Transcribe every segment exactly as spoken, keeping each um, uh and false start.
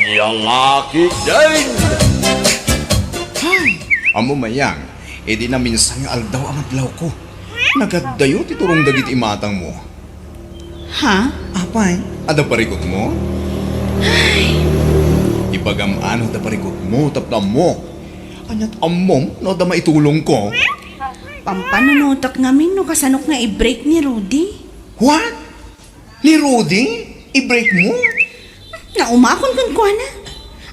Yalaki din! Hay! Ammo, Mayang, idi naminsan nga aldaw a madlawko, nagaddayo ti turong dagiti imatangmo. Ha? Apay, adda parikutmo? Ay! Ibagam a no adda parikutmo tapno ammok. Ania't ammom no adda maitulongko? Pampanunotek ngamin no kasanok nga i-break ni Rudy. What? Ni Rudy? I-break mo? Naumakon kenkuana.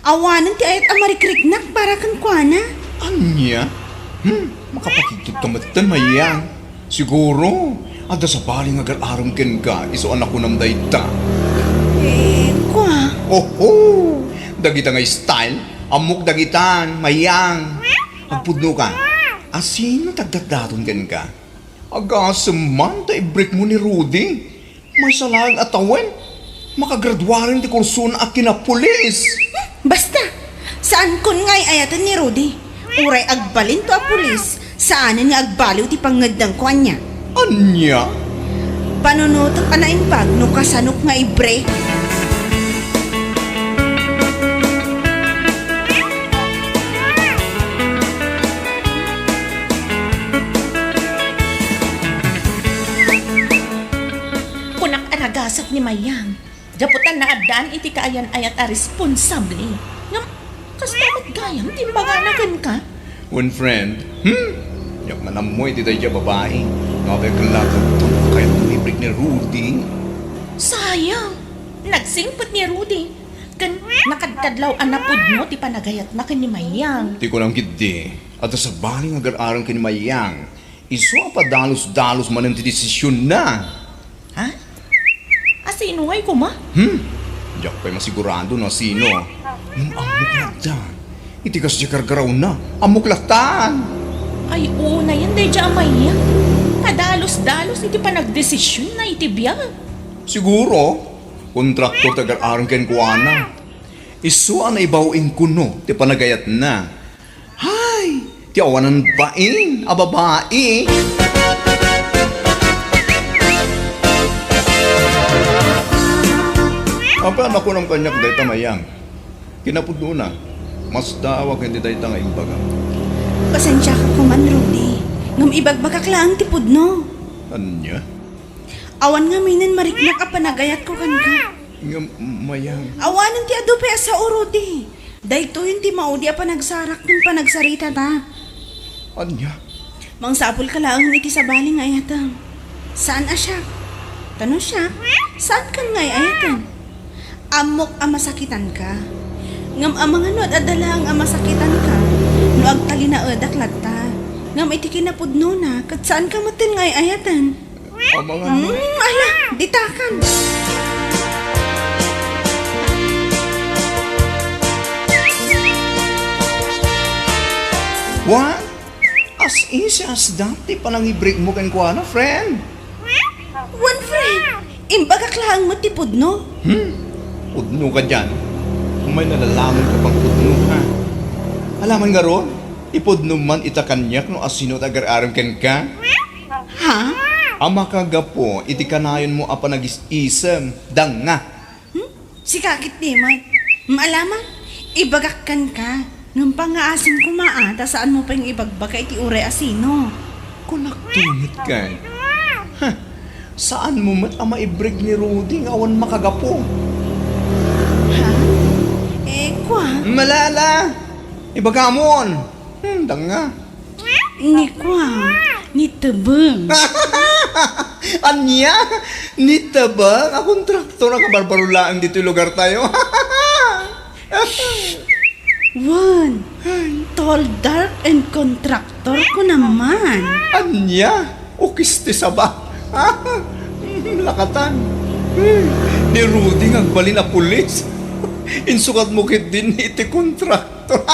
Awanen ti ayat a marikriknak para kenkuana. Ania? Hmm, makapakigtot ka metten, Mayang. Siguro, adda sabali nga agar-arem kenka, isu a nakunam dayta. Eh, kua. Oho! Dagita nga style, ammok dagitan, Mayang. Agpudno ka. Asino ti agdatdaton kenka? Agasem man ta i-break mo ni Rudy. Maysa laeng a tawen, makagraduaren ti kursona a kinapulis. Basta, saankon nga ay-ayaten ni Rudy. Uray agbalinto a pulis, saanen nga agbaliw ti pangngeddengko ania. Ania? Panunotek a naimbag no kasanok nga i-break. Kunak a nagasat ni Mayang. Gapu ta naaddaan iti kaayan-ayat a responsable. Ngem, kasta met gayam ti imbagana kenka? Wen, friend, hmm? Diak man ammo iti daydiay a babai. Apay ket la ket kayatmo i-break ni Rudy? Sayang! Nagsingpet ni Rudy. Ken nakadkadlaw a napudno ti panagayatna ken ni Mayang. Ti kunam ketdi, adda sabali nga agar-arem ken ni Mayang. Isu a padalus-dalus manen ti desisionna. Ha? Asino ngay koma? Hmm? Diak pay masigurado no asino. Ngem ammok latta. Iti kasdiay gargarawna, ammok lattan. Ay, unayen daydiay a Mayang. Padalus-dalus iti panagdesisionna iti biag. Siguro, kontraktor ti agar-arem kenkuana. Isu a naibaw inkuno ti panagayatna. Hay, ti awanan bain a babai. Apay a nakunam kaniak dayta, Mayang? Kinapudnona, masdaawak iti dayta nga imbagam. Pasensiaka koman, Rudy. Ngem ibagbagak laeng ti pudno. Ania? Awan ngaminen mariknak a panagayatko kenka. Ngem, Mayang. Awanen ti adu pay a sao, Rudy. Daytoyen ti maudi a panagsarak ken panagsarita ta. Ania? Mangsapulka laeng iti sabali nga ayatem. Saan a siak. Ta no siak, saankan nga ay-ayaten. Ammok a masakitanka. Ngem amangan no ad-adda laeng a masakitanka, no agtalinaedak latta. Ngem iti kinapudnona, ket saanka metten nga ay-ayaten. Amangan mo. Hmm, ala, ditakan. What? As easy as that, ti panangibreak mo kenkuana, friend? Wen, friend, imbagak laeng met ti pudno. Hmm? Pudno ka diay. Umay nalalaman ka pang pudno, ha? Alaman ngarud, ipudno man ita kaniak no asino ti agar-arem kenka. Ha? A makagapu iti kanayon mo a panagis-isem, danga. Hmm? Sika ketdi met. Maalaman, ibagak kenka. Ngem pangngaasim koma a, ta saan mo pay nga ibagbaga iti uray a sino. Kunak met ken. Ha? Saan mo met a maibreg ni Rudy nga awan makagapu? Ha? Eh, kua? Malala! Ibagamon! Hmm, danga. Ni kua, ni Tebeng. Ania? Ni Tebeng a kontraktor a kabarbaro laeng ditoy lugar tayo. Wen, tall, dark, and contractor ko naman. Ania? Ukis ti saba. Lakatan. Ni Rudy nga agbalin a pulis. Insukat mo ketdin iti kontraktor.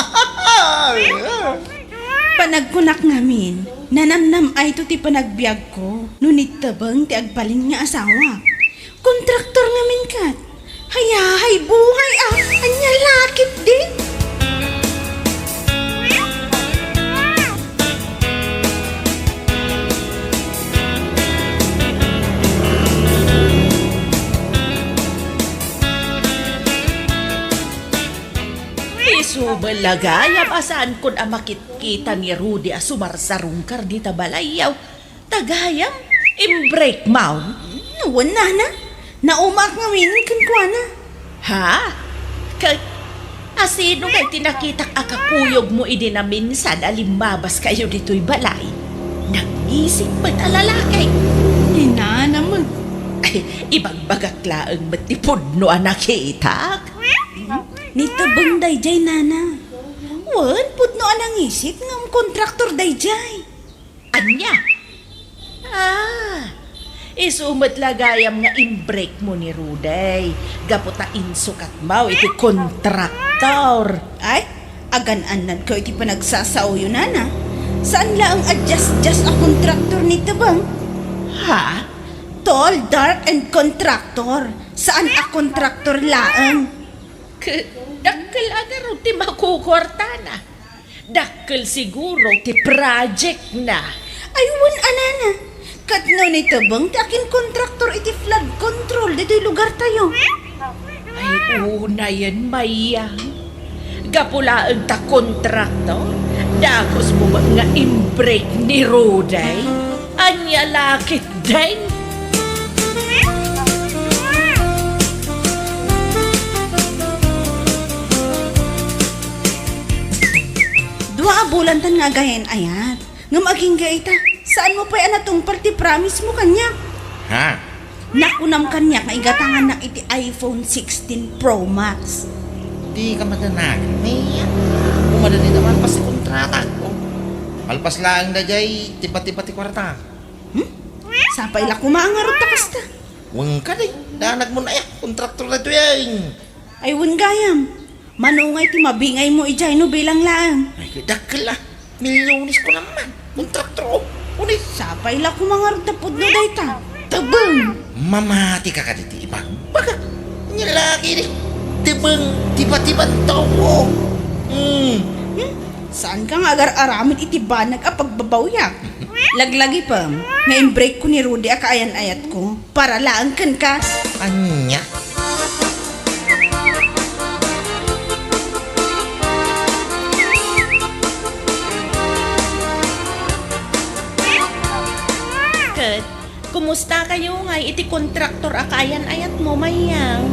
Panagkunak ngamin, nanamnam-ayto ti panagbiagko no ni Tebeng ti agbalin nga asawak. Kontraktor ngamin ket. Hayahay buhay a, ania la ketdi? Isu met la gayam a saankon a makitkita ni Rudy a sumarsarungkar dita balayyo. Ta gayam, imbreak maw? Wen, nana, naumaak ngamin kenkuana. Ha? Ka, asino ngay ti nakitak a kakuyogmo idi naminsan a limmabaskayo ditoy balay? Nangisik met a lalaki. Ni nana met. Ay, ibagbagak laeng met ti pudno a nakitak. Ni Tebeng daydiay, nana. Wen, pudno a nangisik ngem kontraktor daydiay. Ania? Ah, isu met la gayam nga imbreakmo ni Rudy, gapu ta insukatmo iti kontraktor. Ay, agan-annadko iti panagsasaoyo, nana. Saan laeng a diasdias a kontraktor ni Tebeng. Ha? Tall, dark, and kontraktor. Saan a kontraktor laeng. K-, dakkel a ngarud ti makukuartana. Dakkel siguro ti project na. Ay, wen a, nana. Ket no ni Tebeng ti akinkontraktor iti flood control ditoy lugartayo. Ay, unayen, Mayang. Gapu laeng ta kontraktor, dakes mo met nga imbreak ni Rudy. Ania la ketdin? Dua a bulantan nga agayan-ayat. Ngem agingga ita, saanmo pay a natungpal ti promise mo kaniak? Ha? Nakunam kaniak nga igatangannak iti iPhone sixteen Pro Max. Di ka madanagan, Mia. Umadani ta malpas ti kontrata. O, malpas laeng daydiay, tiba-tiba ti kuarta. Hmm? Sapay la koma a ngarud ta kasta. Wen kadi, danag mo na ya, kontraktor na ito yan. Ay, wen gayam. Mano ngay ti mabingaymo idiay no bilang laeng? Ay, dakkel a. Milyones ko naman. Kontraktor, o. Uni. Sapay la koma ngarud ta pudno dayta. Tebeng. Mamati ka kadi ti ibagbaga. Nia la ketdi. Tebeng, tiba-tiban tao ko. Hmm. Hmm? Saan ka nga agar-aramid iti banag a pagbabawyak? Laglagipem nga imbreak ko ni Rudy a kaayan-ayat ko para laeng kenka. Ania? Ket, kumusta kayo ngay iti kontraktor a kaayan-ayat mo, Mayang?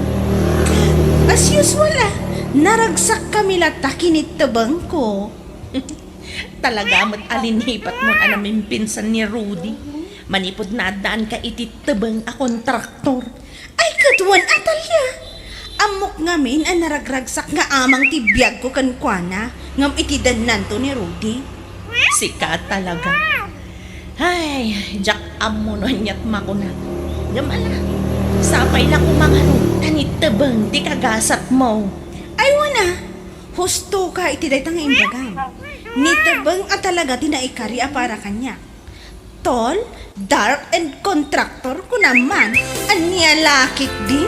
As usual, ah. Naragsak kami latta kinitebeng ko. Talaga met a linipatmon a namimpinsan ni Rudy. Manipud naaddaanka iti tebeng a kontraktor. Ay, ket wen, Atalia! Ammok ngamin a naragragsak nga amang ti biagko kenkuana, ngem iti dennanto ni Rudy. Sika talaga. Ay, diak ammo no aniat makuna. Ngem ala, sapay la koma ngarud ta ni Tebeng ti kagasatmo. Ay, wen a, husto ka iti dayta nga imbagam. Ni Tebeng a talaga ti naikari a para kaniak. Tall, dark, and contractor, kunam man. Ania la ketdi?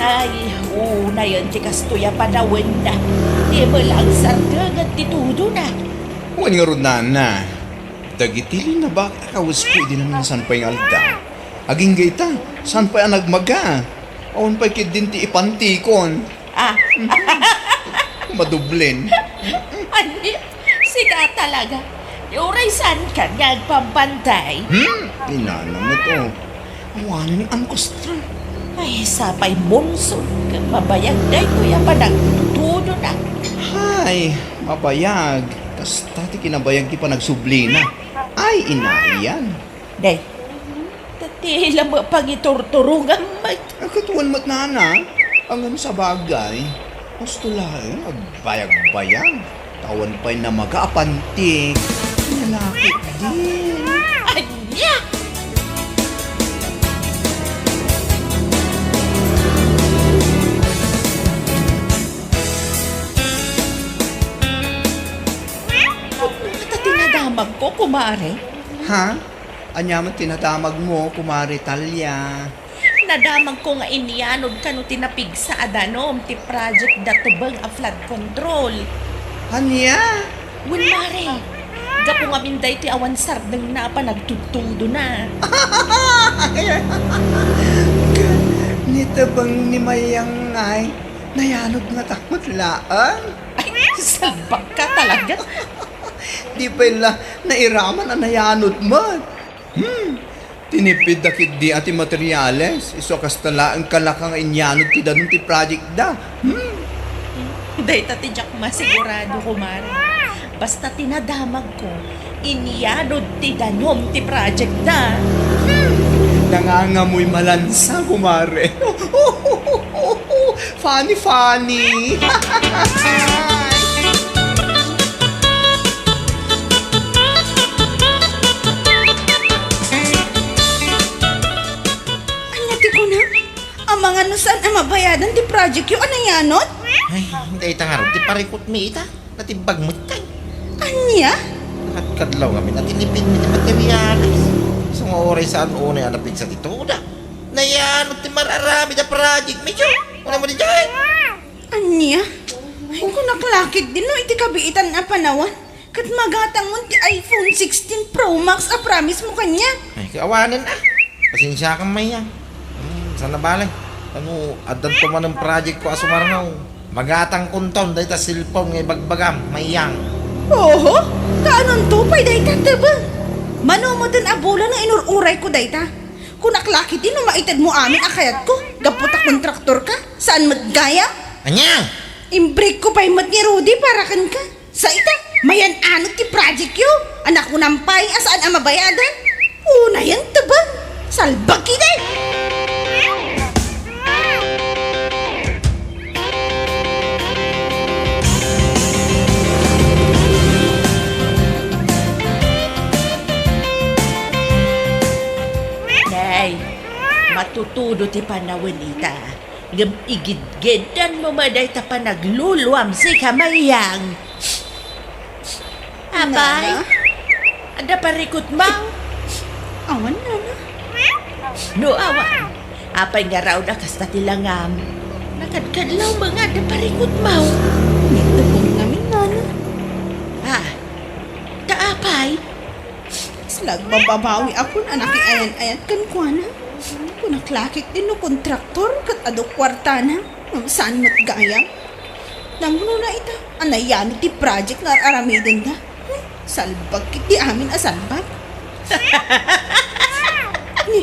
Ay, unayen ti kastoy a panawen. Di met la agsardenged ti tudona. Wen ngarud, nana. Dagiti linnabak a kawesko idi naminsan pay nga aldaw. Agingga ita, saan pay a nagmaga? Awan pay ketdin ti ipantikon. Ah. Madublen. Ania, sika talaga. Uray saankan nga agpampantay? Hmm? Inana met, o. Awanen angkostra. Ay, sapay monson ket mabayag daytoy a panagtutudona. Hay, mabayag. Kasta ti kinabayag ti panagsublina. Ay, inayan. Day, ta ti ila met pangiturturongam met. Ay, ket wen met, nana. Ngem sabagay, husto laeng agbayagbayag. Awan pay namaga a pantik. Nia la ketdin. Ania? Ania ti nadamagko, kumare? Ha? Ania met ti nadamagmo, kumare Talia? Nadamagko nga inyanod kano ti napigsa a danum ti project da Tebeng a flood control. Ania? Wen, mare. Gapu ngamin daytoy awan sardengna a panagtudtudona. Ni Tebeng ni Mayang ngay, nayanod ngata met laeng. Ay, salbag ka talaga. Di pay la nairaman a nayanod met. Hmm. Tinipidda ketdi a ti materiales, isu a kasta laeng kalaka nga inyanod ti danum ti project da. Hmm. Dayta ti diak masigurado, kumare. Basta ti nadamagko, inyanod ti danum ti project da. Hmm. Nangangamoy malansa, kumare. Funny, funny. Ania ti kuna? Amangan no saan a mabayadan ti project yo a nayanod? Ay, dayta ngarud ti parikutmi ita. Natimbag met kay. Ania? Kadkadlaw ngamin a tinipidmi ti materiales. Isu nga uray saan unay a napigsa ti tuda. Nayanod ti mar-aramid a project mi, Diyo. Una mo di dyan. Ania? Ay, kunak lakit din no iti kabiitan a panawan. Ket magatangmon ti iPhone sixteen Pro Max a promise mo kaniak. Ay, kaawanen a. Pasensiakan, Mayang. Hmm, saan a bale? Ano, addanto manen project ko a sumarno. Magatangkonton dayta cellphone nga ibagbagam, Mayang. Oho? Kaanonto pay dayta, Tebeng? Mano metten a bulan nga inur-urayko dayta? Kunak lakit din no maited mo amin a kayatko, gapu ta kontraktor ka, saan met gayam? Ania? Imbreak ko pay met ni Rudy para kenka. Sa ita, mayan-anod ti project yo. Anak ko nampay a saan a mabayadan. Unayen, Tebeng. Salbag kita. Nay, matutudo ti panawen ita. Ngem igidgeddan mo met dayta panagluluam, sika Mayang. Apay? Nana? Adda parikutmo? Awan, Nana. No awan, apay ngarud a kasta ti langam? Nakadkadlaw met nga adda parikutmo. Nagtubong namin, Nana. Ah, ta apay? Sila agbababawi akon a nakiayan-ayat kenkuana. Kunak lakit din no kontraktor ket adu kuartana. Ngem saan met gayam? Nangruna ita a nayanod ti project nga ar-aramidenda. Hmm, salbag ketdi amin a salbag. Ni,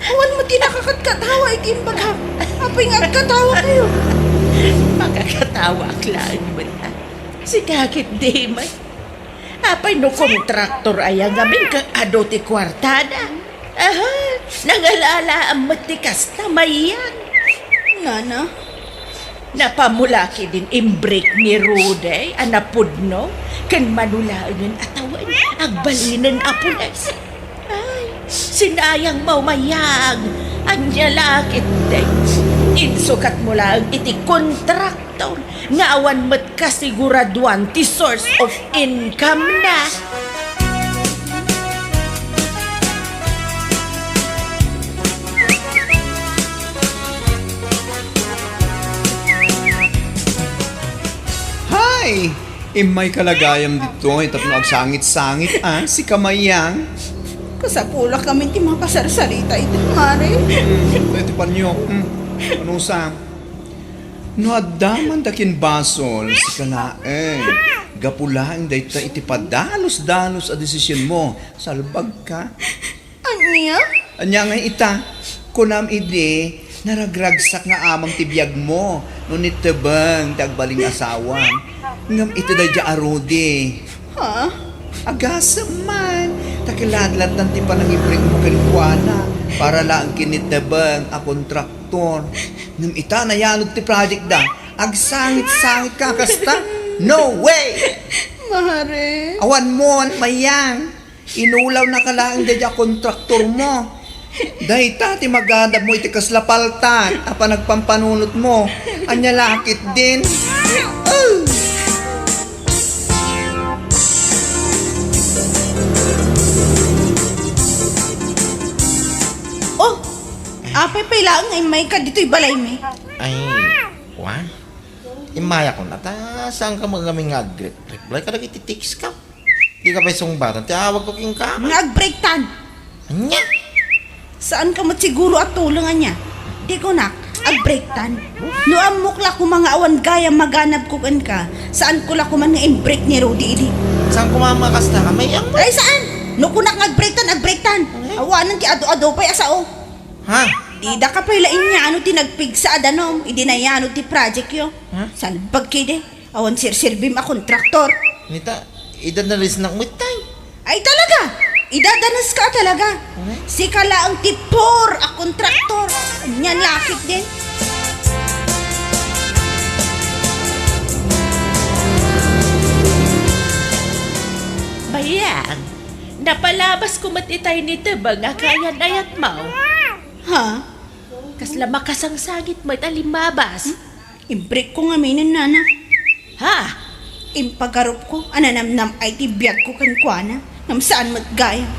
awan met ti nakakatkatawa iti imbagak. Apay nga agkatawa kayo? Makakatawaak laeng met a. Sika ketdi met. Apay no kontraktor aya ngamin ket adu ti kuartada? Aha, nangalalaam met ti kasta, Mayang. Nana? Napamulaki din imbreak ni Rudy a napudno ken mano laengen a tawen, agbalinen a pulis. Ay, sinayang mo, Mayang. Ania la ketdi? Insukatmo laeng iti kontraktor nga awan met kasiguraduan ti source of income na. Hay! Immay ka la gayam ditoy tapno agsangit-sangit, ah, sika Mayang. Kasapulak ngamin ti makasarsarita ita, mare. Hmm, iti panyo. Hmm, ano sa? No adda man da kin basol, sika laeng. Gapu laeng dayta iti padalus-dalus a desisionmo. Salbag ka. Ania? Ania nga ita, kunam idi, naragragsak nga amang ti biagmo no ni Tebeng ti agbalin nga asawam. Ngem iti daydiay a Rudy. Ha? Agasem man, ta kiladladtan ti panangibrekmo kenkuana para laeng ken ni Tebeng a kontraktor. Ngem ita, nayanod ti project da. Agsangit-sangit ka kasta? No way! Mare. Awan mon, Mayang. Inulawnaka laeng daydiay a kontraktormo. Dayta ti magadabmo iti kasla paltak a panagpampanunotmo. Ania la ketdin? Uh! Oh, apay pay laeng nga immayka ditoy balaymi? Ay, wa? Immayakon, ta saanka met ngamin nga agrep-reply kadagiti text ko. Dika pay sungbatan ti awagko kenka. Nga ag-breaktan. Ania? Saanka met siguro a tulong ania. Di kunak, ag-breaktan. No ammok la koma nga awan gayam maganabko kenka, saanko la koma nga in-break ni Rudy idi. Saan koma nga kasta ka? Mayat mo. Ay, saan? No kunak nga ag-breaktan, ag-breaktan. Ay. Awanen ti adu-adu pay a sao. Ha? Didaka pay la inyano ti nagpigsa a danum idi nayano ti project yo. Ha? Salbag kidi. Awan serserbim a kontraktor. Nita, idadanesnak met tay. Ay talaga! Idadaneska talaga. Ano? Sika laeng ti poor a kontraktor. Ania la ketdin. Bayang, napalabasko met itay ni Tebeng a kaayan-ayatmo. Ha? Kasla makasangsangit met a limmabas. Hmm? In-breakko ngaminen, nana. Ha? Impagarupko a nanamnam-ay ti biagko kenkuana ngem saan met gayam.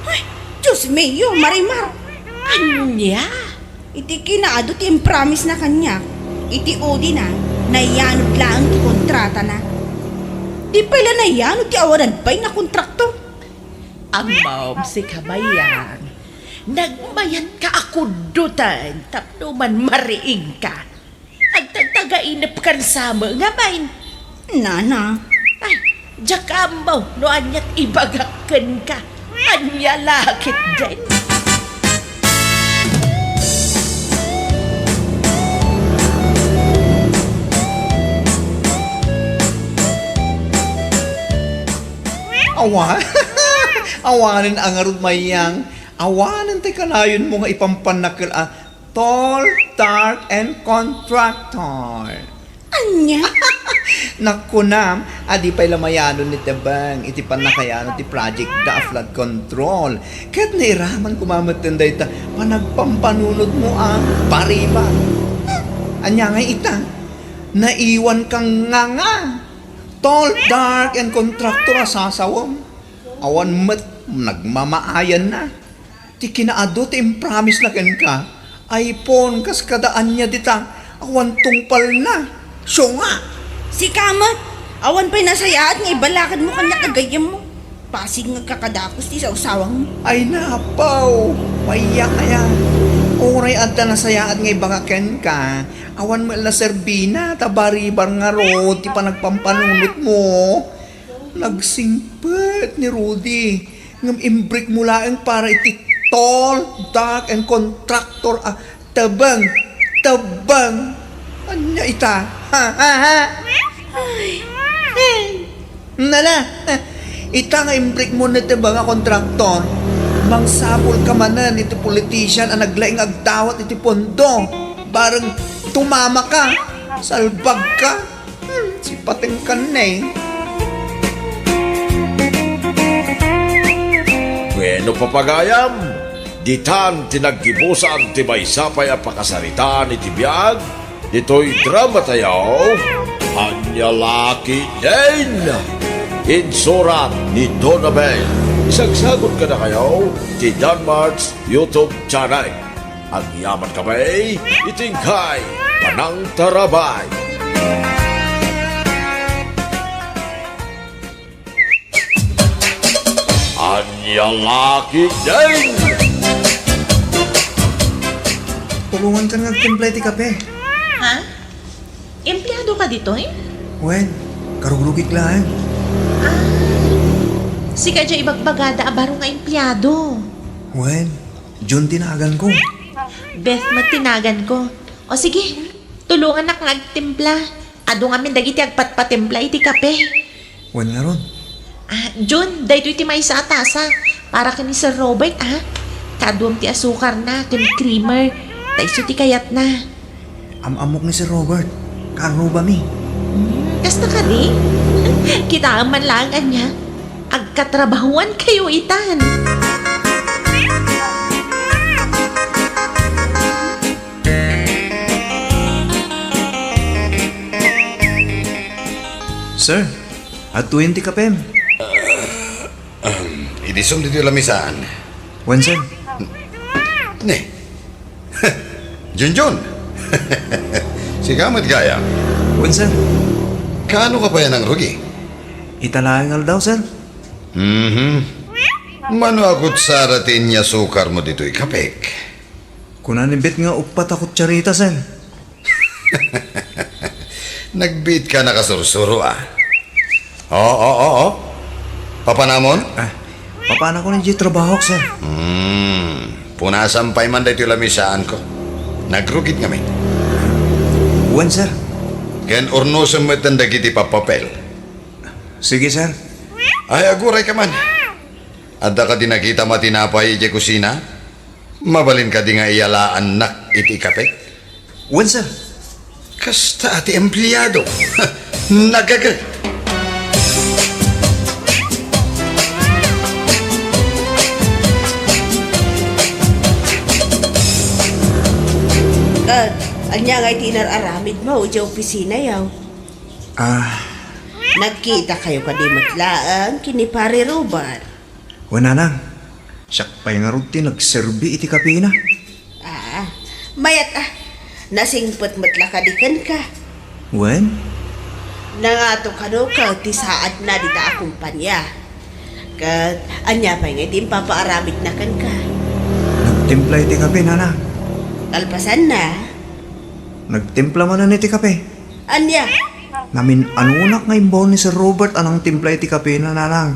Ay, Dios mio, Marimar! Ania? Iti kinaadu ti impromisena kaniak, iti udina, nayanod laeng ti kontratana. Di pay la nayanod ti awanan pay nga kontraktor. Ammom, sika, Bayang, nagmayatka a kuddoten tapno man mariingka. Agtagtagainepkan sa met ngamin. Nana. Ay, diak ammo no ania ti ibagak kenka. Ania la ketdin? Awa-, awanen a ngarud, Mayang. Awanen ti kanayonmo nga ipampannakel a Tall, dark, and contractor. Ania? Nakunam a di pay la mayanon ni Tebeng iti pannakayanon ti project da a flood control. Ket nairaman koma metten dayta panagpampanunotmo a bariba. Ania ngay ita? Naiwan kang nganga. Tall, dark, and contractor a sasawem. Awan met nagmamaayanna. Ti kinaadu ti impromisena kenka, iPhone, kas kada ania dita, awan tungpalna. Siunga! Sika met, awan pay nasayaat nga ibalakadmo kaniak a gayyemmo. Pasig nga agkakadakes ti sawsawangmo. Ay napaw, mayat aya. Uray adda nasayaat nga ibagak kenka, awan met la serbina ta baribar ngarud ti panagpampanunotmo. Nagsingpet ni Rudy, ngem imbrekmo laeng para iti tall, dark, and contractor a Tebeng. Tebeng. Ania ita? Ha, ha, ha? Ay. Nala, ita nga imbrekmo ni Tebeng a kontraktor, mangsapulka manen iti politician a naglaing agdawat iti pondo. Bareng tumamaka, salbagka. Hmm, sipatengkan ne. Bueno, papagayam, ditan ti naggibusan ti maysa pay a pakasaritaan iti biag ditoy drama tayo, Ania La Ketdin. Insurat ni Donna Bell. Isagsagut kadakayo ti Danmart's YouTube channel. Agyaman kami iti inkay panangtarabay. Ania La Ketdin! Tulongankan nga agtimpla iti kape. Ha? Empleyado ka ditoy? Wen, karugrugik laeng. Ah, sika diay ibagbagada a baro nga empleyado. Wen, Jun ti naganko. Beth met ti naganko. O sige, tulonganak nga agtimpla. Adu ngamin dagiti agpatpatimpla iti kape. Wen ngarud. Ah, Jun, daytoy ti maysa a tasa para ken ni Sir Robert, ah. Kaduam ti asukarna ken creamer. Ta isu ti kayatna. Am-ammok ni Sir Robert. Kaarrubami. Hmm, kasta kadi? Kitaem man laeng ania. Agkatrabahuan kayo itan. Sir, adtoyen ti kapem. Ahem, idi sum ditoy lamisaan. Wen, sir. Ne. Junjun. Sika met gayam. Wen, sir. Kaano ka pay a nangrugi? Ita laeng aldaw, sir. Mhm. Mano a kutsara ti inyasukarmo ditoy kapek? Kuna ni Bet nga uppat a kutsarita, sir. Nagbiit ka nakasursuro, ah. Oo, oo, oo. Papanamon? Ah, papanakon idiay trabahok, sir. Hmm. Punasan pay man daytoy lamisaanko. Nagrugit ngamin. Wen, sir. Ken urnosem metten dagiti pappapel. Sige, sir. Ay, aguray ka man. Adda kadi nakitam a tinapay idiay kusina? Mabalin kadi nga iyalaannak iti kape? Wen, sir. Kasta a ti empleado. Nagaga. Ket, ania ngay ti inar-aramidmo idiay opisina, yaw? Ah. Nagkitakayo kadi met laeng ken ni Pare Robert? Wen, nanang. Siak pay ngarud ti nagserbi iti kapena. Ah, mayat a. Nasingpet met la kadi kenka? Wen? Nangato kano ket ti saadna dita a kompania. Ket ania pay ngay ti impapaaramidna kenka? Nagtimpla iti kape, nanang. Kalpasanna? Nagtimpla manen iti kape. Ania? Namin-anonak nga imbaon ni Sir Robert a nangtimpla iti kapena, nanang.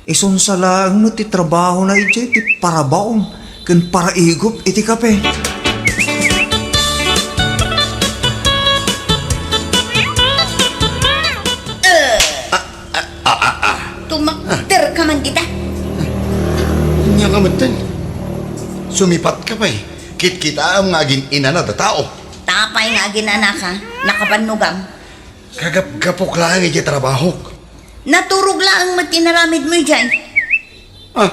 Isunsa laeng met ti trabahona idiay ti parabaom ken paraigup iti kape. Ah, ah, ah, ah, ah. Tumakder ka man dita. Ania nga metten? Sumipat ka pay. Kitkitaem nga agin-inana da tao. Apay nga agin-anaka, nakabannogam. Kagapgapok laeng idiay trabahok. Naturog laeng met ti inaramidmo idiay. Ah,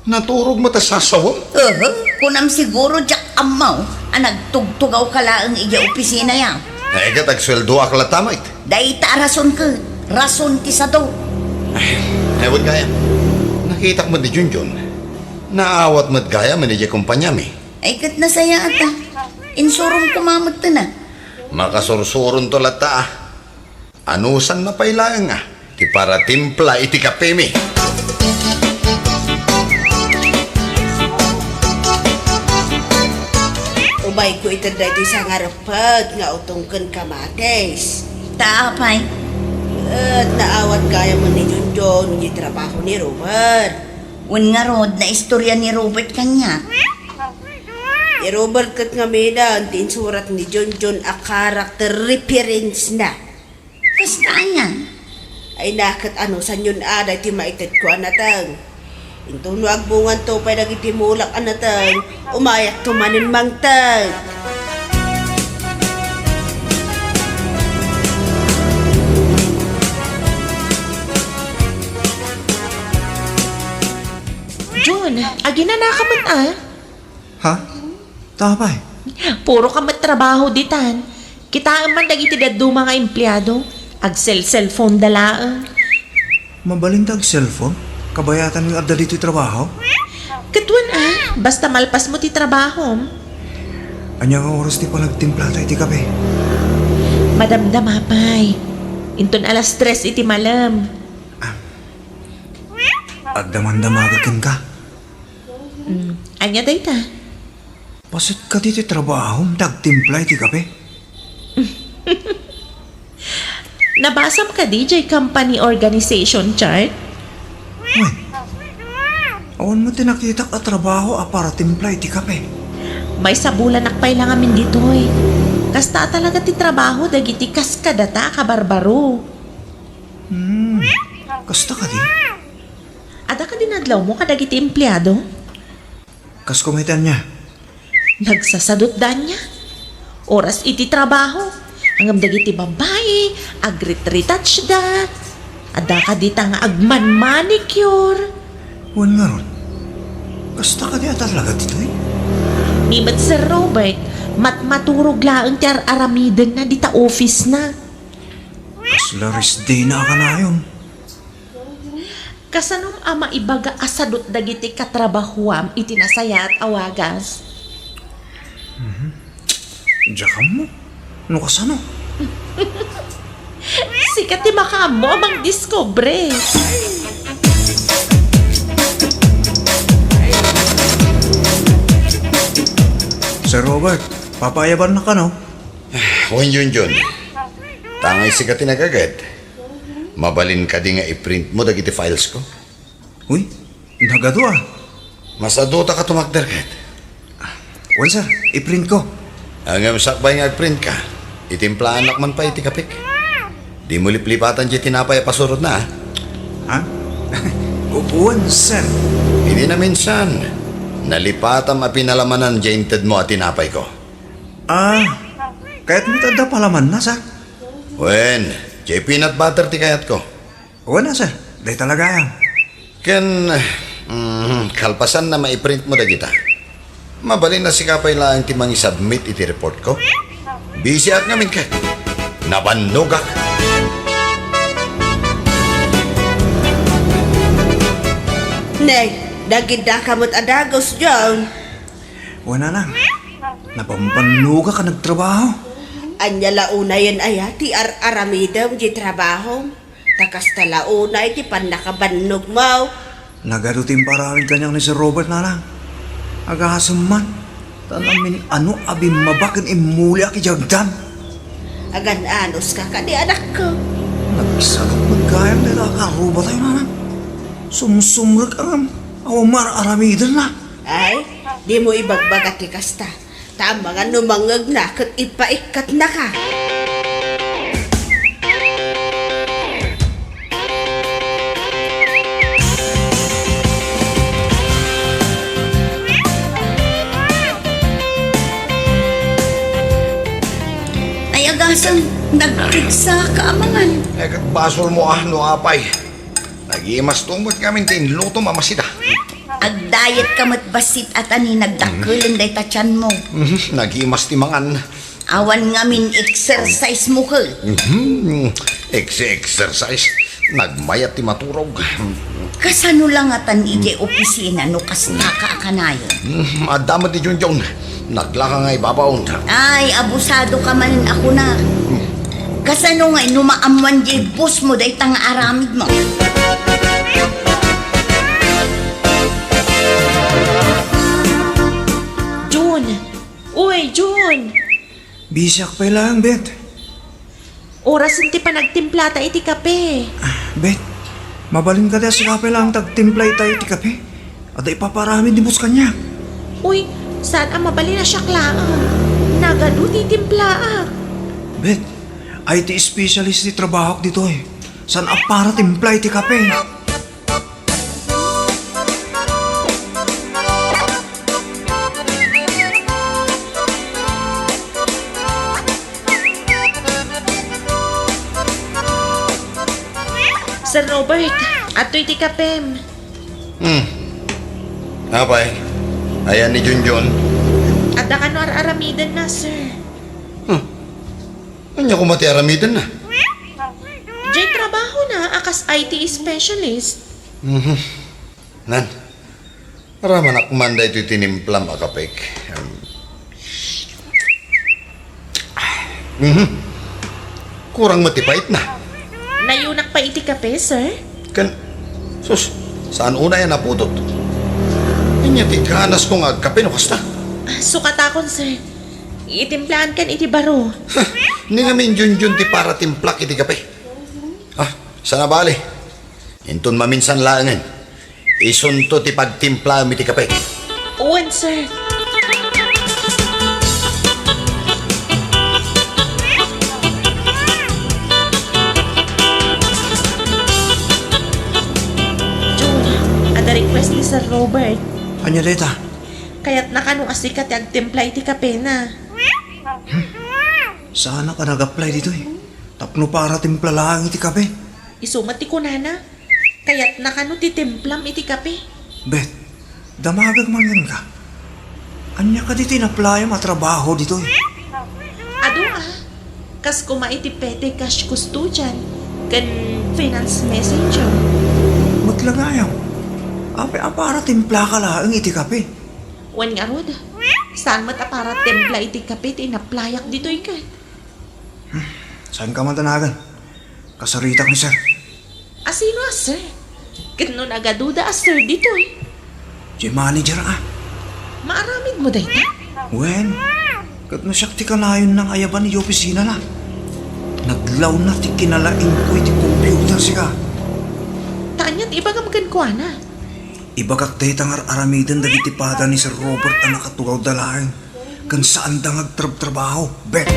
naturog met a sasawem? Uhu, kunam siguro diak ammo a nagtugtugaw ka laeng idiay opisina, ya. Ay, ket agsueldoak latta met. Dayta a rason ket, rason ti sado. Ay, ay, wen gayam. Nakitak met ni Junjun. Naawat met gayam idiay kompaniami. Ay, ket nasayaat a. Insurom koma met tana. Makasursuronto latta a. Anusanna pay laeng a ti paratimpla iti kapemi. Umayko iter daytoy sangareppet nga utong ken kamatis. Ta apay? Et naawat gayam ni Junjun iti trabaho ni Robert. Wen ngarud, naistorya ni Robert kaniak. Ni Robert ket ngaminen ti insurat ni Junjun a character reference na. Kasta aya? Ay, naket anusanyon a daytoy maitedko a nateng. Intono agbunganto pay dagiti mulak a nateng, umayakto manen mangted. Jun, aginanaka met a? Ha? Ta apay? Puro ka met trabaho ditan. Kitaem man dagiti dadduma nga empleado. Agselselfonda laeng. Mabalinta agselfon? Kabayatan nga adda ditoy trabaho? Ket wen a, basta malpasmo ti trabahom. Ania nga oras ti panagtimplata iti kape? Madamdama pay. Inton alas tres iti malem. Ah. Agdamandamaga kenka? Mm. Ania dayta? Paset kadi ti trabahom ta agtimpla iti kape? Nabasam kadi jay company organization chart? Wen, awan met ti nakitak a trabaho a paratimpla iti kape. Maysa bulanak pay la ngamin ditoy. Kasta a talaga ti trabaho dagiti kas kadata a kabarbaro. Hmm, kasta kadi? Adda kadi nadlawmo kadagiti empleado? Kas kumetan niya? Nagsasadutda ania? Oras iti trabaho, ngem dagiti babbai, agrit-retouchda. Adda kadita nga agman-manicure. Wen ngarud, kasta kadi a talaga ditoy? Ni met Sir Robert, matmaturog laeng ti ar-aramidenna dita office na. Kasla rest day na a kanayon. Kasanom a maibaga a sadut dagiti katrabahoam iti nasayaat a wagas? Mhm. Diak ammo. No kasano? Sika ti makaammo a mangdiskubre. Sir Robert, papayabannak kano? Wen, Junjun. Tangay sika ti nagaged. Mabalin kadi nga i-print mo dagiti files ko? Uy, nagadu a. Mas adu ta ka tumakder ket. Wen, sir, i-print ko. Ngem sakbay nga agprint ka, itimplaannak man pay iti kapek. Dimo liplipatan diay tinapay a pasurotna, a? Ha? U-, wen, sir. Idi naminsan, nalipatam a pinalamanan diay intedmo a tinapayko. Ah, kayatmo ti adda palamanna, sir? Wen, diay peanut butter ti kayatko. Wen a, sir. Dayta la gayam. Ken, mm, kalpasanna, maiprint mo dagita. Mabalin a sika pay laeng ti mangisubmit iti report ko. Busy ak ngamin ket nabannogak. Ne, nagidaka met a dagus, John. Wen, nanang. Nabambannogak a nagtrabaho. Ania la unayen aya ti ar-aramidem diay trabahom? Ta kasta la unay ti pannakabannogmo. Nagadu ti impaaramid kaniak ni Sir Robert, nanang. Agasem man, ta namin-ano a bimmaba ken immuliak idiay agdan. Agan-anuska kadi, anakko? Nagsalak met gayam dayta a karrubatayo, nanang. Sumsumrek a ngem awan mar-aramidenna. Ay, dimo ibagbaga ti kasta. Ta amangan no mangngegna ket ipaikkatnaka. Ay, agasem, nagkiksaka amangan. Ay, ket basolmo a no apay. Nagimasto met ngamin ti inlutom a masida. Agdiet ka met bassit a ta ni nagdakkelen dayta tianmo. Mhm, nagimas ti mangan. Awan ngamin exercise mo ket. Mhm, ex-, exercise. Nagmayat ti maturog. Kasano la ngatan idiay opisina no kastaka a kanayon? Mhm, adda met ni Junjun. Naglaka nga ibabaon. Ay, abusado ka manen a kuna. Kasano ngay no maammoan diay boss mo dayta nga aramid mo? Jun! Uy, Jun! Busyak pay laeng, Bet. Orasen ti panagtimplata iti kape. Ah, Bet, mabalin kadi a sika pay laeng ti agtimpla ita iti kape? Adda ipapaaramid ni boss kaniak. Uy, saan a mabalin a siak laeng. Nagadu ti timplaak. Bet, I T specialist ti trabahok ditoy. Saan a para timpla iti kape? Sir Robert, adtoy ti kapem. Hmm. Apay, ayan ni Junjun? Adda kano ar-aramidenna, sir. Hmm. Ania koma ti aramidenna? Diay trabahona a kas I T specialist. Mhm. Nan, aramanak man daytoy tinimplam a kapek. Em. Mhm. Kurang met ti paitna. Nayunak pay iti kape, sir? Ken, sus, saan unay a naputot? Ania ti kanasko nga agkape no kasta? Ah, sukatakon, sir. Itimplaankan iti baro. Ha, ni ngamin Junjun ti para timplak iti kape. Ah, saan a bale. Inton maminsan laengen, isunto ti pagtimplaem iti kape. Wen, sir. Jun, adda request ni Sir Robert. Ania dayta? Kayatna kano a sika ti agtimpla iti kapena. Saanak a nag-apply ditoy. Tapno para timpla laeng iti kape. Isu met ti kunana, kayatna kano ti timplam iti kape. Bet, damagek man kenka. Ania kadi ti inaplayam a trabaho ditoy? Adu a, kas koma iti petty cash custodian ken finance messenger. Met la gayam, apay a para timplaka laeng iti kape? Wen ngarud, saan met a para timpla iti kape ti inaplayak ditoy ket. Hmm, saanka man danagan. Kasaritak ni sir. A sino a sir? Ket no nagaduda a sir ditoy? Diay manager a. Maaramid mo dayta? Wen, ket no siak ti kanayonna nga ayaban idiay opisinana. Nadlawna ti kinalaingko iti computer, sika. Ta ania ti ibagam kenkuana? Ibagak dayta nga ar-aramiden dagiti pada ni Sir Robert a nakatugawda laeng, ken saanda nga agtrabtrabaho. Bek!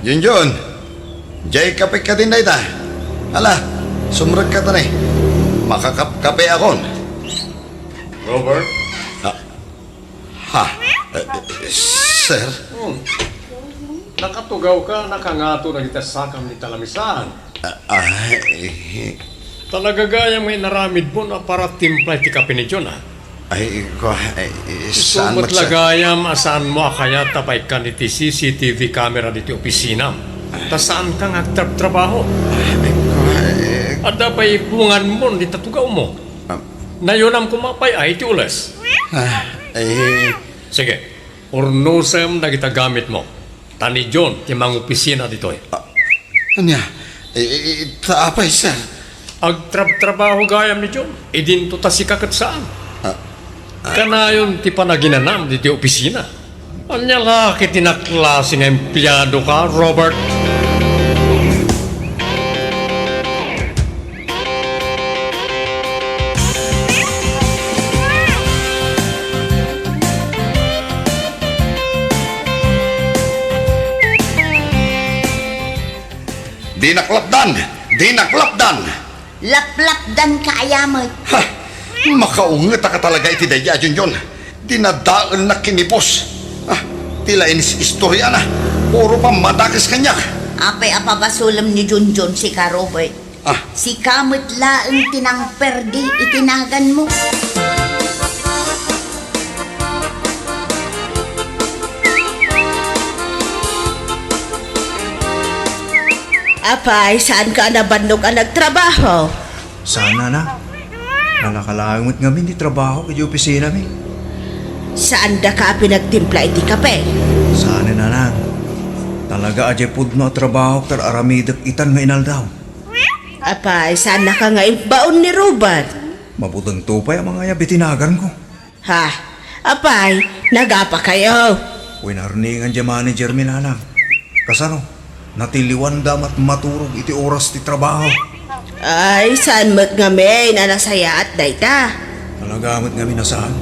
Junjun, diay kape ka din dayta. Ala, sumrek ka ta ni. Makakapkape akon. Robert? Ha? Ha? Eh, eh, sir? Hmm. Nakatugaw ka, nakangato na kita sakam ni talamisan. Ah, ah, eh. Talaga gayam nga inaramid mo na para timpla iti kape ni John, ah. Ay, kua, ay, saan met la gayam a saanmo a kayat a paikkan iti C C T V camera diti opisinam. Ta saanka nga agtrabtrabaho. Ay, kua, eh. Adda pay ipunganmo dita tugawmo. Ah. Nayonam koma pay ay iti ules. Ah, eh. Sige, urnosem dagita gamitmo. Ta ni John ti mangopisina ditoy. Ah, ania? I, i, i, ta apay, sir? Agtrabtrabaho gayam ni John. Idinto ta sika ket saan. Ah, ah. Kanayon ti panaginanam diti opisina. Ania la ket ti naklase nga empleado ka, Robert? Dinak lapdan! Dinak lapdan! Laplapdan ka aya met. Ha! Makaunget ka talaga iti daydi a Junjun. Dinadaelnak ken ni boss. Ah, ti la inis-istoriana. Puro pammadakes kaniak. Apay a pabasolem ni Junjun, sika, Robert? Ah. Sika met laeng ti nangperdi iti naganmo. Apay, saanka a nabannog a nagtrabaho? Saan, nanang. Nalaka laeng met ngamin ti trabahok idiay opisinami. Saandaka a pinagtimpla iti kape? Saan, nanang. Talaga a diay pudno a trabahok ti ar-aramidek itan nga inaldaw. Apay, saannaka nga imbaon ni Robert? Mabutengto pay a mangayab iti naganko. Ha? Apay, nagapakayo? Winarningan diay managermi, nanang. Kasano? Natiliwanda met maturog iti oras ti trabaho. Ay, saan met ngamin a nasayaat dayta? Talaga met ngamin a saan.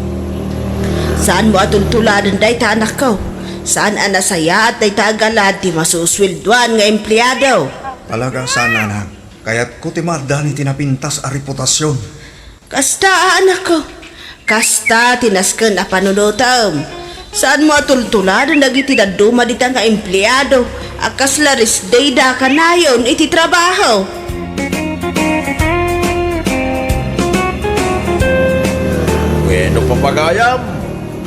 Saanmo a tultuladen dayta, anakko. Saan a nasayaat dayta a galad ti masusueldoan nga empleado. Talaga saan, nanang. Kayatko ti maaddaan iti napintas a reputasion. Kasta, anakko. Kasta ti nasken a panunotem. Saanmo a tultuladen dagiti dadduma dita nga empleado a kasla rest dayda kanayon iti trabaho. Wenno, papagayam,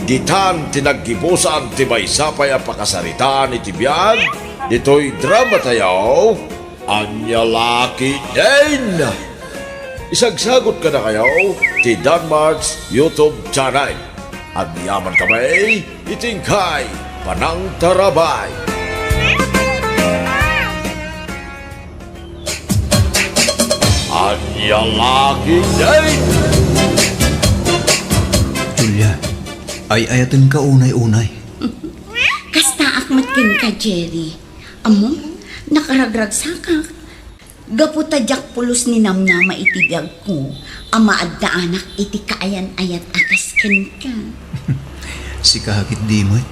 ditan ti naggibusan ti maysa pay a pakasaritaan iti biag ditoy dramatayo. Ania la ketdin? Isagsagot kadakayo ti Danmart's YouTube channel. Agyaman kami iti inkay panangtarabay. Ania la ketdin? Julia, ay-ayatenka unay-unay. Kastaak met kenka, Jerry. Ammom, nakaragragsakak. Gapu ta diak pulos ninamnama iti biagko a maaddaanak iti kaayan-ayat a kas kenka. Sika ketdi met?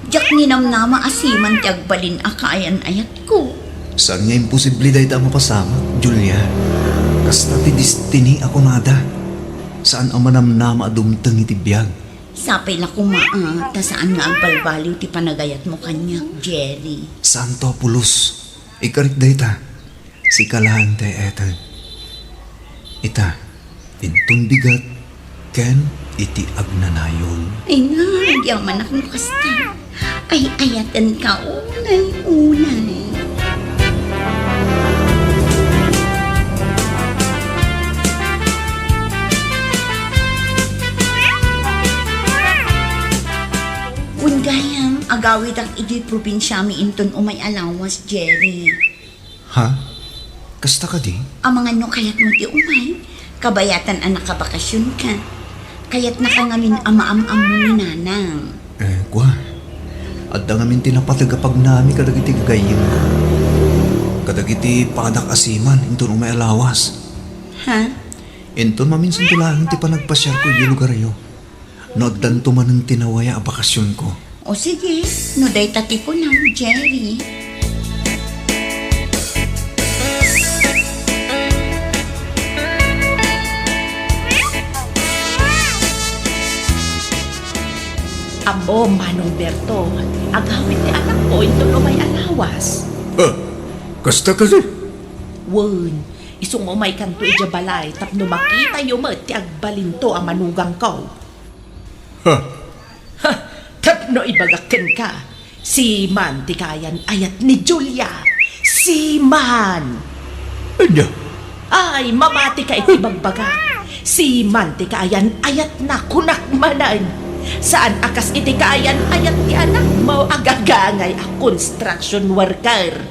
Diak ninamnama a siman ti agbalin a kaayan-ayatko. Saan nga imposible dayta a mapasamak, Julia. Kasta ti destiny a kunada. Saan a manamnama a dumteng iti biag. Sapay la koma, ah, ta saan nga agbalbaliw ti panagayatmo kaniak, Jerry. Saanto a pulos. Ikarik dayta. Sika laeng ti ay-ayaten. Ita, inton bigat ken iti agnanayon. Ay nga, agyamanak no kasta. Ay-ayatenka unay-unay. Wen gayam, agawidak idiay probinsiami inton umay a lawas, Jerry. Ha? Kasta kadi? Amangan no kayatmo ti umay, kabayatan a nakabakasionka. Kayatnaka ngamin a maam-ammo ni Nanang. Eh, kua. Adda ngamin ti napateg a pagnami kadagiti gagayyemko. Kadagiti padak a seaman inton umay a lawas. Ha? Inton maminsanto laeng ti panagpasiarko idiay lugaryo. No addanto manen ti nawaya a bakasionko. O sige, no dayta ti kunam, Jerry. Ammom, Manong Berto, agawid ti anakko inton umay a lawas. Ha? Kasta kadi? Wen, isu nga umaykanto idiay balay tapno makitayo met ti agbalinto a manugangko. Ha? Ha! Tapno ibagak kenka, seaman ti kaayan-ayat ni Julia. Seaman! Ania? Ay, mamatika iti bagbagak. Seaman ti kaayan-ayatna, kunak manen. Saan a kas iti kaayan-ayat ti anakmo a gagangay a construction worker.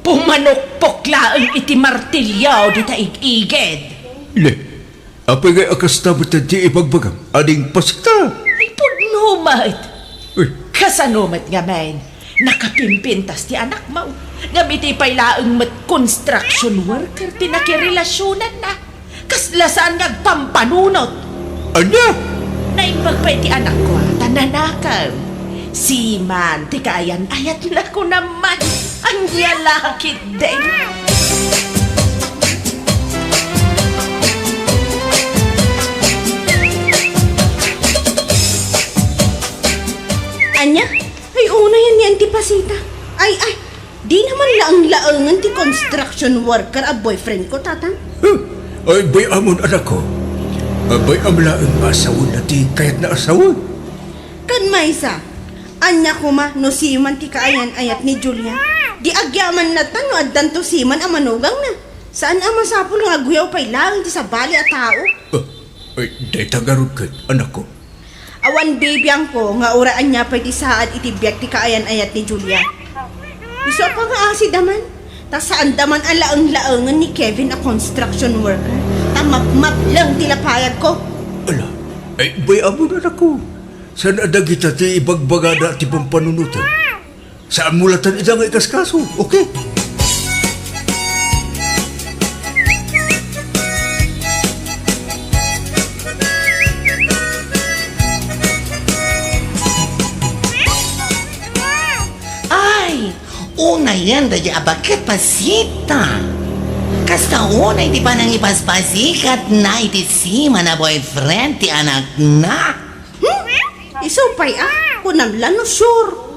Pumanukpok laeng iti martilio dita ig-igid. Ne, apay ngay a kasta met ti ibagbagam, ading pasita? Ay, pudno met. Uy. Kasano met ngamin? Nakapimpintas ti anakmo. Ngem iti pay laeng met construction worker ti nakirelasionanna. Kasla saan nga agpampanunot. Ania? Naimbag pay ti anakko, ta nanakem. Seaman ti kaayan-ayatna, kunam man. Ania la ketdi? Ania? Ay, unay, ania ti pasita? Ay, ay, Dina man laeng-laengen ti construction worker a boyfriend ko, Tatang. Huh! Ay, bay-amon, anakko. Bay-am laeng nga asawenna ti kayatna a sawen. Ken maysa, ania koma no seaman ti kaayan-ayat ni Julia? Di agyaman latta no addanto seaman a manugangna. Saan a masapul nga agguyaw pay laeng ti sabali a tao. Ah, ay, dayta ngarud ket, anakko. Awan bibiangko nga uray ania pay ti saad iti biag ti kaayan-ayat ni Julia. Isu a pangaasida man, ta saanda man a laeng-laengen ni Kevin a construction worker, ta mapmapleng ti lapayagko. Ala, ay, bay-amon, anakko. Saan a dagita ti ibagbagada ti pampanunoten? Saanmo latta ida nga ikaskaso, okay? Ay, unayen daydiay a baket, Pasita. Kasta unay ti panangipaspasikatna iti seaman a boyfriend ti anakna. Hmm? Isu pay a, kunam la no sure.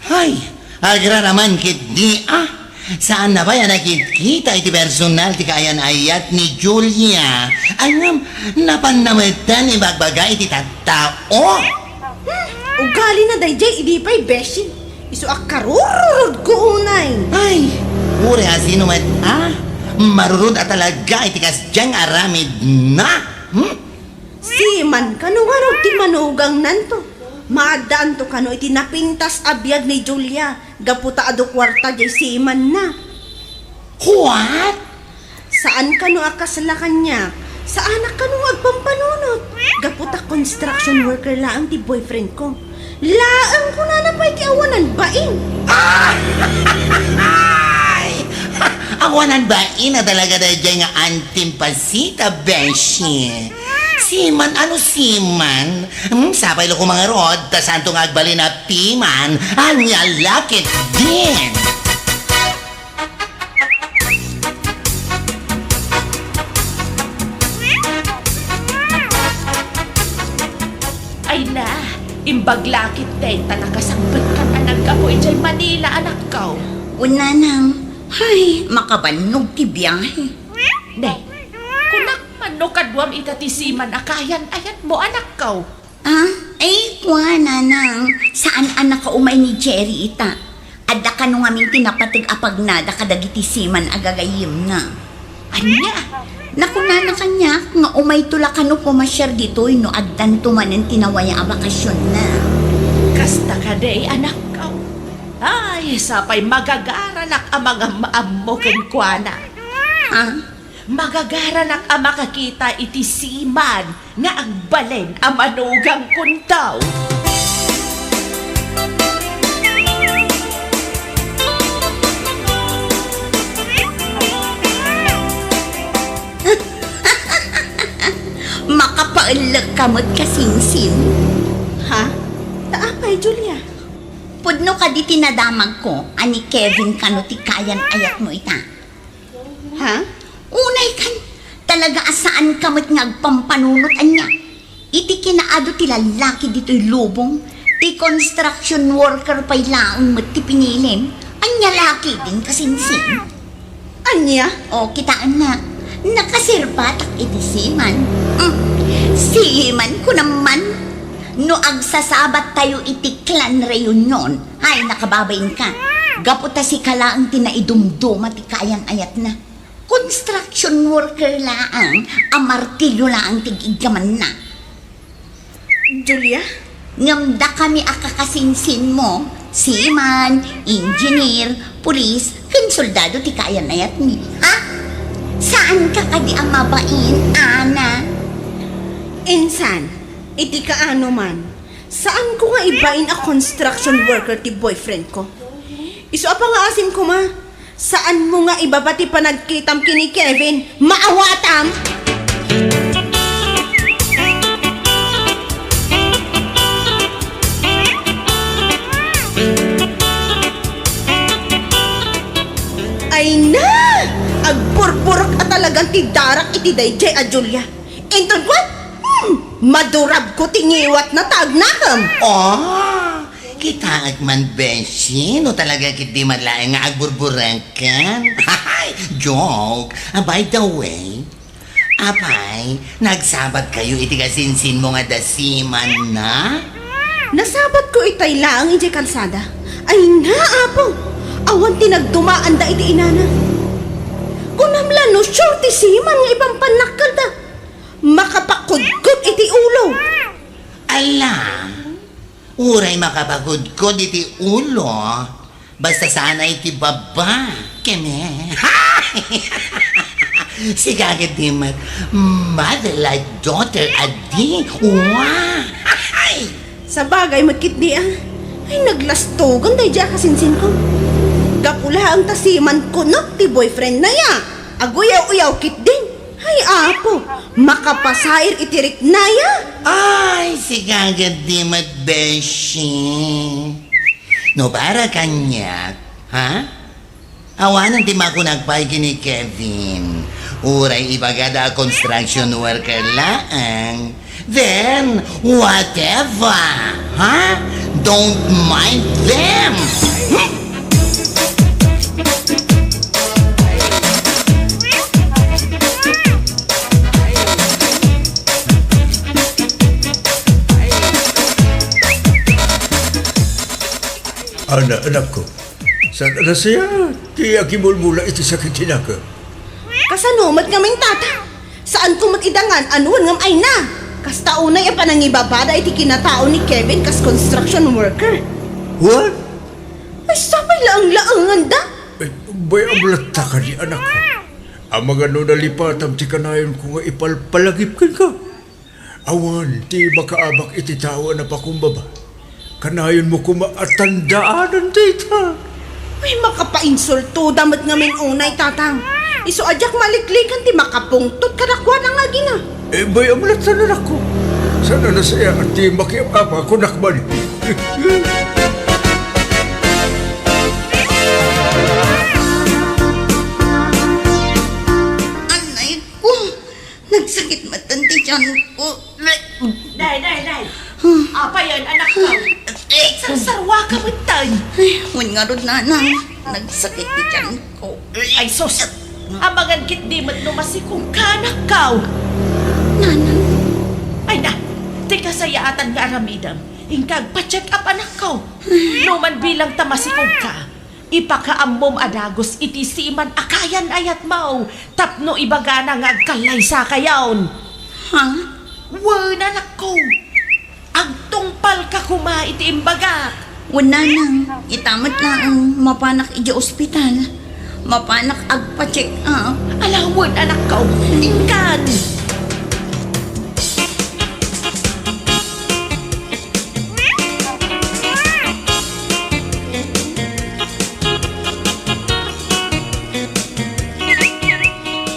Ay, agraraman ketdi a. Saanna pay a nakitkita iti personal ti kaayan-ayat ni Julia. Ay, ngem, napanna metten ibagbaga iti tattao. Hmm, ugalina daydiay idi pay, beshi. Isu a karururod ko unay. Ay, uray a sino met a marurod a talaga iti kasdiay nga aramidna. Hmm? Seaman kano ngarud ti manugangnanto? Maaddaanto kano iti napintas a biag ni Julia gapu ta adu kuarta diay seamanna? What? Saan kano a kasla kaniak? Saanak kano nga agpampanunot? Gapu ta construction worker laeng ti boyfriend ko. Laeng kunana pay ti awanan bain. Ay! Awanan bain a talaga daydiay nga antim, Pasita, beshi. Seaman, ano seaman? Hmm, sapay la koma ngarud, ta saanto nga agbalin a piman. Ania la ketdin? Ay na, imbag la ketdi ta nakasangbetkan a naggapu idiay Manila, anakko. Wen, nanang, ay, makabannog ti biahe. Ne, kunak man no kaduam ita ti seaman a kaayan-ayatmo, anakko. Ah, ay, kua, nanang, saan a nakaumay ni Jerry ita? Adda kano ngamin ti napateg a pagnada kadagiti seaman a gagayyemna. Ania? Nakunana kaniak nga umayto la kano pumasiar ditoy no addanto manen ti nawaya a bakasionna. Kasta kadi, anakko. Ay, sapay magagaranak a mangam-ammo kenkuana. Ha? Magagaranak a makakita iti seaman nga agbalin a manugang kunto. Makapaellek ka met, kasinsin. Ha? Ta apay, Julia? Pudno kadi ti nadamagko a ni Kevin kano ti kayan-ayatmo ita? Ha? Unay kan, talaga a saan ka met nga agpampanunot ania. Iti kinaadu ti lallaki ditoy lubong, ti construction worker pay laeng met ti pinilim. Ania la ketdin, kasinsin? Ania? O, kitaennak. Nakaserbatak iti seaman. Hmm. Seaman, kunam man. No agsasabattayo iti clan reunion, ay, nakababainka. Gapu ta sika laeng ti naidumduma ti kayan-ayatna. Construction worker laeng a martillo laeng ti iggamanna. Julia? Ngem dakami a kakasinsinmo, seaman, engineer, pulis, ken soldado ti kayan-ayatmi. Ha? Saanka kadi a mabain, Ana? Insan, iti kaano man, saanko nga ibain a construction worker ti boyfriendko. Isu a pangaasim koma, saanmo nga ibaba ti panagkitam ken ni Kevin. Maawatam! Ay na! Agburburek a talagan ti darak iti daydiay a Julia. Inton kuan, hmm, madurabko ti ngiwatna ta agnakem. Ah, kitaek man, beshi, no talaga ketdi met laeng nga agburburekan. Joke. Ah, by the way, apay, nagsabatkayo iti kasinsinmo nga adda seaman-na? Nasabatko itay laeng idiay kalsada. Ay na, Apo! Awan ti nagdumaanda iti inana. Kunam la no sure ti seaman nga ipampannakkelda. Makapakudkod iti ulo. Ala, uray makapakudkod iti ulo, basta saan a iti baba, keme. Sika ketdi met, mother like daughter a di. Wa! Sabagay met ketdi a. Ay, naglastogan daydiay a kasinsinko. Gapu laeng ta seaman kuno ti boyfriendna ya. Aguyaw-uyaw ketdin. Ay, Apo, makapasair iti rikna ya. Ay, sika ketdi met, beshi. No para kaniak, ha? Awanen ti makunak pay ken ni Kevin. Uray ibagada a construction worker laeng. Then, whatever, ha? Don't mind them. Ana, anakko, saan a nasayaat ti agimulmula iti sakit ti nakem? Kasano met ngamin, Tata? Saanko met idangan a nuan ngem ay na. Kasta unay a panangibabada iti kinatao ni Kevin kas construction worker. What? Ay, sapay laeng-laenganda. Eh, bay-am latta kadi, anakko. Amangan no nalipatam ti kanayonko nga ipalpalagip kenka. Awan ti makaabak iti tao a napakumbaba. Kanayonmo koma a tandaanan dayta. Ay, makapainsultoda met ngamin unay, Tatang. Isu a diak maliklikan ti makapungtot kadakuada nga agina. Eh, bay-am latta, anakko. Saan a nasayaat ti makiap-apa kunak man. Anay ko. Nagsakit met ti tianko. Day, day, day. Apayen, anakko? Sarsarwaka metten. Ay, wen ngarud, Nanang. Nagsakit ti tianko. Ay, sus. Amangan ketdi met no masikogka, anakko. Nanang. Ay na, ti kasayaatan nga aramidem, inka agpa-check up, anakko. No man bilang ta masikogka, ipakaammom a dagus iti seaman a kayan-ayatmo tapno ibagana nga agkallaysakayon. Ha? Wen, anakko. Agtungpal Palka koma iti imbagak. Wen, nanang, ita met laeng mapanak idiay ospital. Mapanak agpa-check up. Ala wen, anakko, inkan.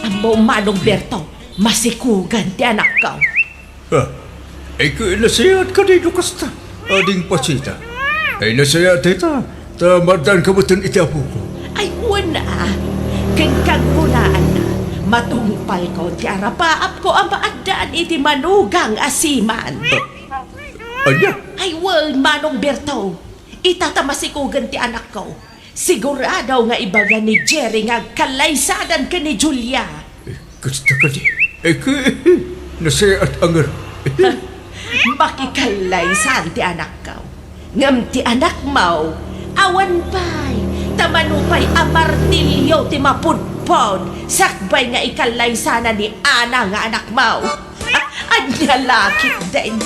Ammom, Manong Berto, masikugan ti anakko. Ah, ay, nasayaat kadi no kasta, ading Pasita. Ay, nasayaat dayta, ta maaddaanka metten iti apoko. Ay, wen a, ken kaggunaanna, matungpalko ti arapaapko a maaddaan iti manugang a seaman. Ah, ania? Ay, wen, Manong Berto, ita ta masikugan ti anakko. Sigurado nga ibaga ni Jerry nga agkallaysadan ken ni Julia. Eh, kasta kadi? Eh, ke-, nasayaat a ngarud. Makikallaysan ti anakko. Ngem ti anakmo, awan pay, ta mano pay a martilio ti mapudpod, sakbay nga ikallaysanan ni Ana nga anakmo. Ania la ketdin?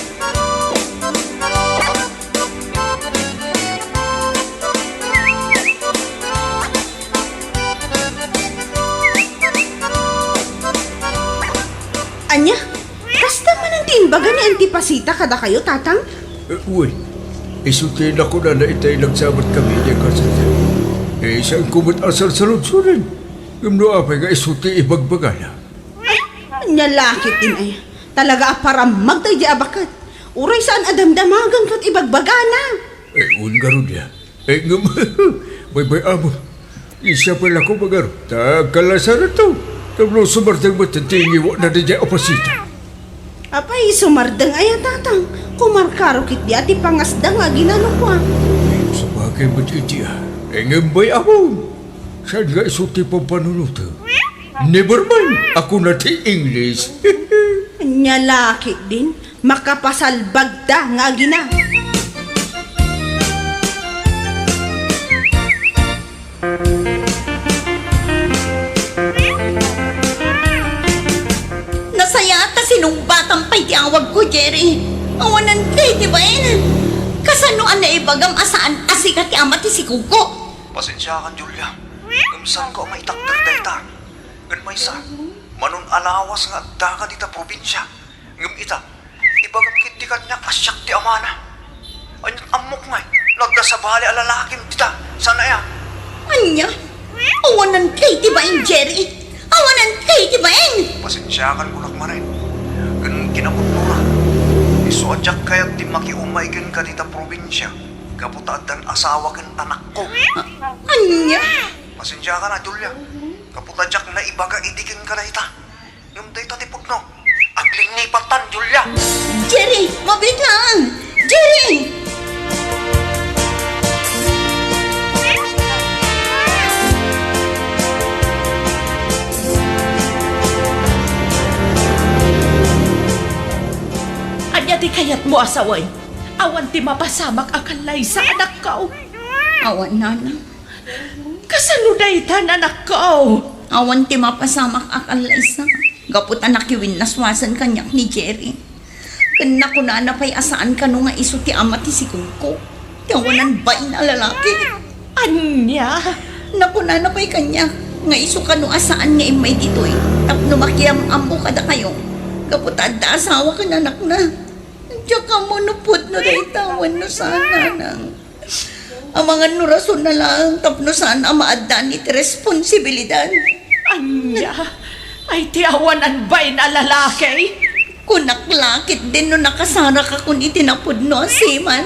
Ania? Kasta manen ti imbaga ni Auntie Pasita kadakayo, Tatang? Eh, wen. Isu ti nakunana itay nagsabatkami idiay kalsada. Eh, saanko met a sarsaludsodon. Ngem no apay nga isu ti ibagbagana? Ay, ania la ketdin aya? Talaga a parammagta idiay a baket. Uray saan a damdamagan ket ibagbagana. Eh, wen ngarud aya. Eh, ngem, baybay-am. Siak pay la koma ngarud, ta agkallaysananto. Tapno sumardeng met ti ngiwatna daydiay a Pasita. Apay, sumardeng aya, Tatang? Kumarkaro ketdi a ti pangasda nga aginano kua. Sabagay met iti a. Eh, ngem bay-am. Saan nga isu ti pampanunotem? Never mind, a kuna ti English. Ania la ketdin, makapasalbagta nga agina. Nasayaat ta sinungbatam pay ti awagko, Jerry. Awanan ti bain. Kasano a naibagam a saan a sika ti ama ti sikuko? Pasensiakan, Julia. Ngem saanko a maitakder dayta. Ken maysa, mano a lawas nga addaka dita probinsia. Ngem ita, ibagam ketdi kaniak a siak ti amana. Ania't ammok ngay, no adda sabali a lalakim dita, saan aya? Ania? Awanan ti bain, Jerry. Awanan ti bain. Pasensiakan kunak manen. Ken kinapudnona, isu a diak kayat ti makiumay kenka dita probinsia, gapu ta addan asawa ken anakko. A-, ania? Pasensiakan a, Julia. Gapu ta diak naibaga idi kenka dayta. Ngem dayta ti pudno. Aglingnipattan, Julia. Jerry, mabiit laeng. Jerry! Ania ti kayatmo a sawen? Awan ti mapasamak a kallaysa, anakko. Awan, nanang. Kasano dayta, anakko? Awan ti mapasamak a kallaysa. Gapu ta nakiwinnaswasen kaniak ni Jerry. Ken nakunana pay a saan kano nga isu ti ama ti sikuko, ti awanan bain a lalaki. Ania? Nakunana pay kaniak nga isu kano a saan nga immay ditoy tapno makiam-ammo kadakayo, gapu ta adda asawa ken anakna. Diak ammo no pudno dayta wenno saan, nanang. Amangan no rasonna laeng tapno saan a maaddaan iti responsibilidad. Ania? Ay, ti awanan bain a lalaki? Kunak la ketdin no nakasarakakon iti napudno a seaman.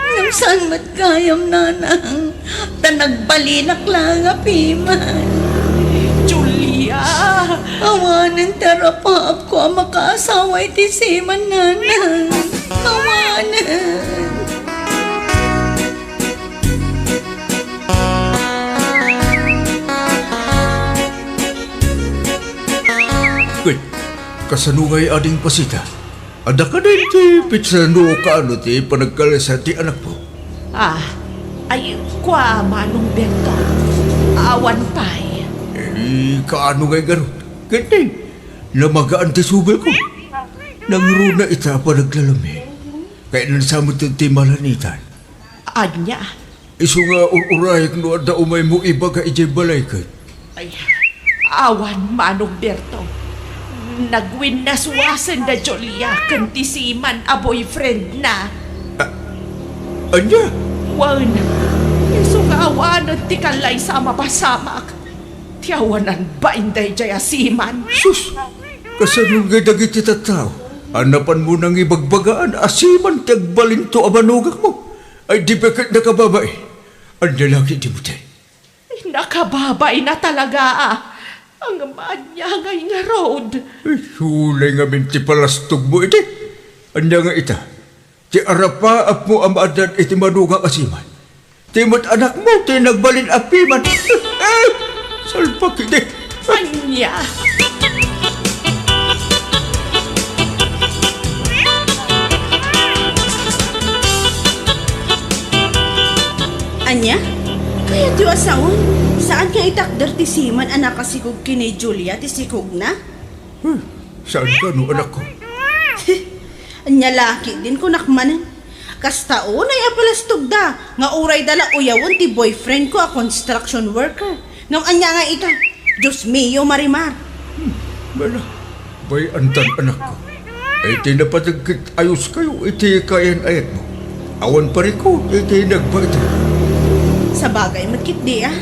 Ngem saan met gayam, nanang. Ta nagbalinak laeng a piman. Julia! Awanen ti arapaapko a makaasawa iti seaman, nanang. Awanen. Ket, kasano ngay, ading Pasita? Adda kadi ti petsa no kaano ti panagkallaysa ti anakmo? Ah, ay, kua, Manong Berto. Awan pay. Eh, kaano ngay ngarud? Ket, namagaan ti subelko. Nangruna ita a panaglalamig. Kayatna sa met ti malanitan. Ania? Isu nga ur-urayek no adda umaymo ibaga idiay balay ket. Ay, awan, Manong Berto. Nagwinnaswasen da Julia ken ti siman a boyfriend na. A-, ania? Wen, isu nga awanen ti kallaysa a mapasamak. Ti awanan bain daydiay a siman. Sus! Kasano ngay dagiti tattao a napanmo nangibagbagaan a siman ti agbalinto a manugakmo? Ay, di ba ket nakababai? Ania la ketdin met? Nakababai na talaga, a. Ngem ania ngay ngarud? Ay, ulay ngamin ti palastogmo idi. Ania nga ita? Ti arapaapmo a maaddaan iti manugak a siman. Ti met anakmo ti nagbalin a piman. Ay, salbag idi. Ania? Ania? Kayatyo a saon? Saan nga itakder ti siman a nakasikog ken ni Julia ti sikogna? Hmm, saan kano, anakko? Ania la ketdin kunak manen? Kasta unay a palastogda nga uray da la uyawen ti boyfriend ko a construction worker. Ngem ania nga ita? Dios mio, Marimar. Hmm, bala, bay-antan, anakko. Ay, ti napateg ket ayos kayo iti kayan-ayatmo. Awan pariko iti nagbaita. Sabagay met ketdi, a.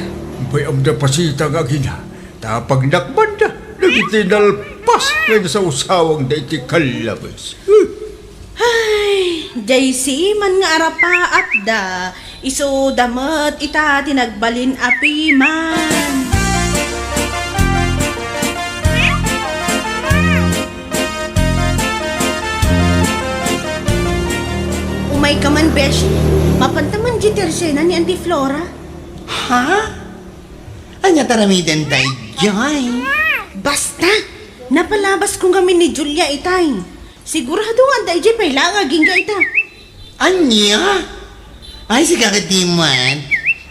Bay-am da pasita nga agina. Ta pagnakbanda dagiti nalpas nga insawsawangda iti kallabes. Ay, diay siman nga arapaapda, isuda met ita ti nagbalin a piman. Umayka man, beshi. Mapanta man diay tersena ni Auntie Flora. Ha? Ania ti aramidenda idiay? Basta! Napalabasko ngamin ni Julia itay. Sigurado nga adda idiay pay laeng agingga ita. Ania? Ay, sika ket di man.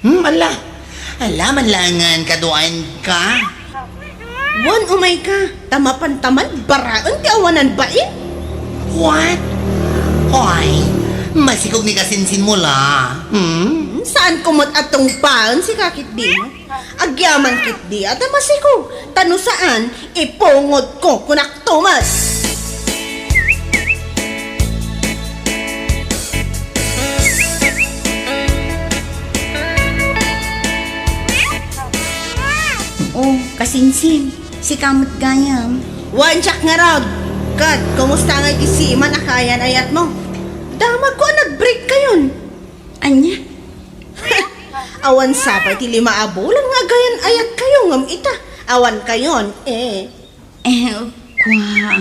Hmm, ala. Ala, manlaengen kaduaenka. Wen, umayka, ta mapanta man baraen ti awanan bain. What? Hoy, masikog ni kasinsinmo la. Hmm? Hmm, saanko met a tungpaen, sika ketdi. Agyaman ketdi a ta masikog, ta no saan, ipungotko kunakto met. O, kasinsin, sika met gayam. Wen, siak ngarud. Ket, kumusta ngay ti siman a kayan-ayatmo? Damagko a nag-break kayon. Ania? Awan sapay ti lima a bulan nga agayan-ayatkayo ngem ita, awankayon, e. E, kua,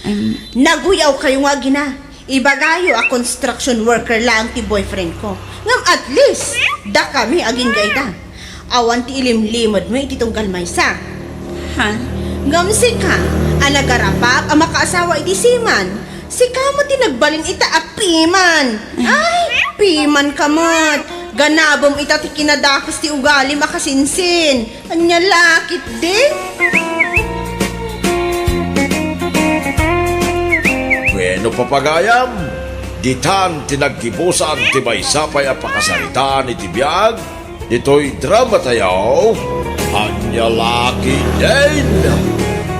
em. Naguyawkayo nga agina. Ibagayo a construction worker laeng ti boyfriend ko. Ngem at least, dakami agingga ita. Awan ti ilimlimedmo iti tunggal maysa. Ha? Ngem sika, a nagarapap a makaasawa iti siman, sika met ti nagbalin ita a piman. Ay, pimanka met. Ganabem ita ti kinadakes ti ugalim a kasinsin. Ania la ketdi? Bueno, papagayam, ditan ti naggibusan ti maysa pay a pakasaritaan iti biag ditoy dramatayo, Ania la ketdin?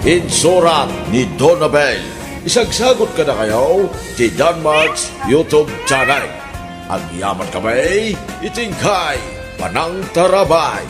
Insurat ni Donabel. Isagsagut kadakayo ti Danmark's YouTube channel. Agyamankami iti inkay panangtarabay.